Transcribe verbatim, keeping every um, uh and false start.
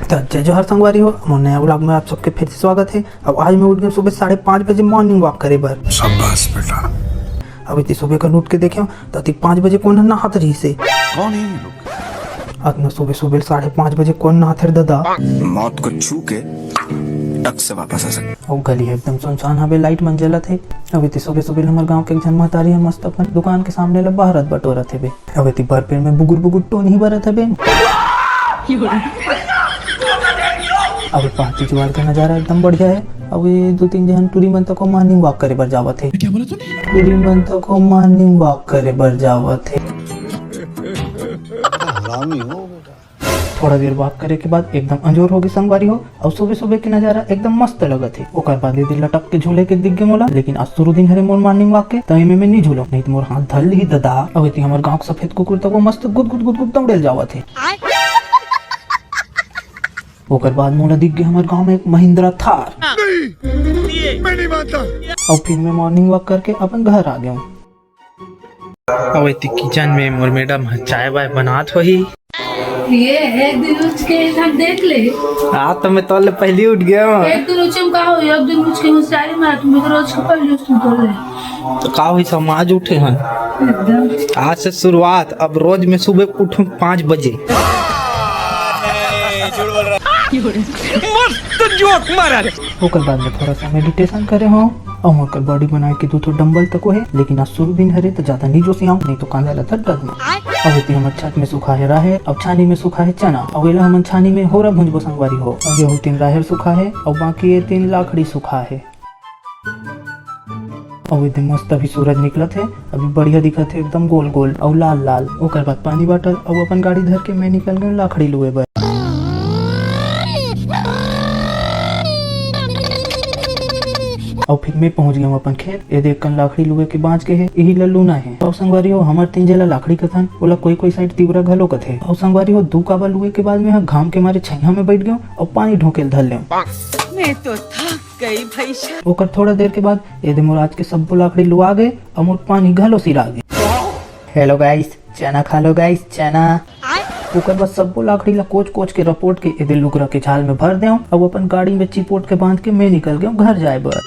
त जय जोहार संगवारी हो, मोर नया vlog में आप सबके फिर से स्वागत है। अब आज मैं उठ गया सुबह साढ़े पाँच बजे morning walk करे बर। शाबाश बेटा। अब इतनी सुबह कर उठ के देखे तो अतिक पाँच बजे कोन नहात रही से। कौन है ये लोग? अतना सुबह सुबह साढ़े पाँच बजे कोन नहात है दादा? मौत को छू के टक से वापस आ सकते। और गली एकदम सुनसान हवे, light मन जलत है। अब इतनी सुबह सुबह हमर गांव के एक झन महतारी है, मस्त अपन दुकान के सामने ला बहारत बटोरत हेबे। अब इतनी भर पेट में बुगुर बुगुर टोनही बरत हेबे। अब पार्टी जुआर का नजारा एकदम बढ़िया है। अब ये दो तीन जन टूरी मन तक morning walk करे बर जावत है। क्या बोला तूने? टूरी मन तक morning walk करे बर जावत है। हरामी हो बेटा। थोड़ा देर walk करे के बाद एकदम अंजोर हो गई संगवारी हो, और सुबह सुबह के नजारा एकदम मस्त लगत है। ओकर बाद ये दिन लटक के झूले के दिख गए मोला, लेकिन आज शुरू दिन हरे मोर morning walk के, त एमे में नहीं झूलो, नहीं तो मोर हाथ धर ली दादा। अब इतनी हमर गांव के सफेद कुकुर तक वो मस्त गुद गुद गुद गुद दौड़े जावत है। ओकर बाद मोला दिख गए हमर गांव में एक महिंद्रा थार। नहीं, मैं नहीं मानता। और फिर मैं morning walk करके अपन घर आ गया। अब इतनी kitchen में मोर madam ह चाय वाय बनात होही। ये एक दिन उठ के हम देख ले। आज तो मैं तोले पहली उठ गया हूँ। एक दिन उठे में का हो, एक दिन उठ के होशियारी मार, तुम तो रोज के पहले उठ के बोल रहे। तो का हुई, समाज उठे हैं। एकदम। आज से शुरुआत, अब रोज मैं सुबह उठूँ पाँच बजे। मस्त जोक मारा रे। ओकर बाद में थोड़ा सा meditation करे हो और ओकर body बनाए के दू ठो डंबल तक है, लेकिन आज शुरू दिन हरे तो ज्यादा नहीं जोशियाऊँ, नहीं तो कांदा ला दर्द दर्द में। अब इतनी हमर छत में सूखा है राहेर, अब छानी में सूखा है चना, और एला हमन छानी में होरा भुंजबो संगवारी हो। और ये तीन राहेर सूखा है और बाकी ये तीन लाखड़ी सूखा है। अउ एकदम मस्त अभी सूरज निकलत हे, अभी बढ़िया दिखत हे एकदम गोल गोल अउ लाल लाल। ओकर बाद पानी bottle अउ अपन गाड़ी धर के मैं निकल गए लाखड़ी लुए बर। अउ फिर मैं पहुंच गया हूँ अपन खेत। ये देख कन लाखड़ी लुए के बांच के हे, यही ला लूना हे। अउ संगवारी हो, हमर तीन जेला लाखड़ी कथन, ओला कोई कोई side तिवरा घलो कथे। अउ संगवारी हो, दू काबा लुए के बाद मैं ह घाम के मारे छैया में बैठ गया अउ पानी ढोके ल धर लेव। मैं तो थक गई भाई साहब। ओकर थोड़ा देर के बाद एदे मोर आज के सब्बो लाखड़ी लुआ गे अउ मोर पानी घलो सिरा गे। Hello guys, चना खा लो guys, चना। ओकर बाद सब्बो लाखड़ी ला कोच कोच के रपोट के एदे लुगरा के झाल में भर देव अउ अपन गाड़ी में चिपोट के बांध के मैं निकल गया घर जाए बर।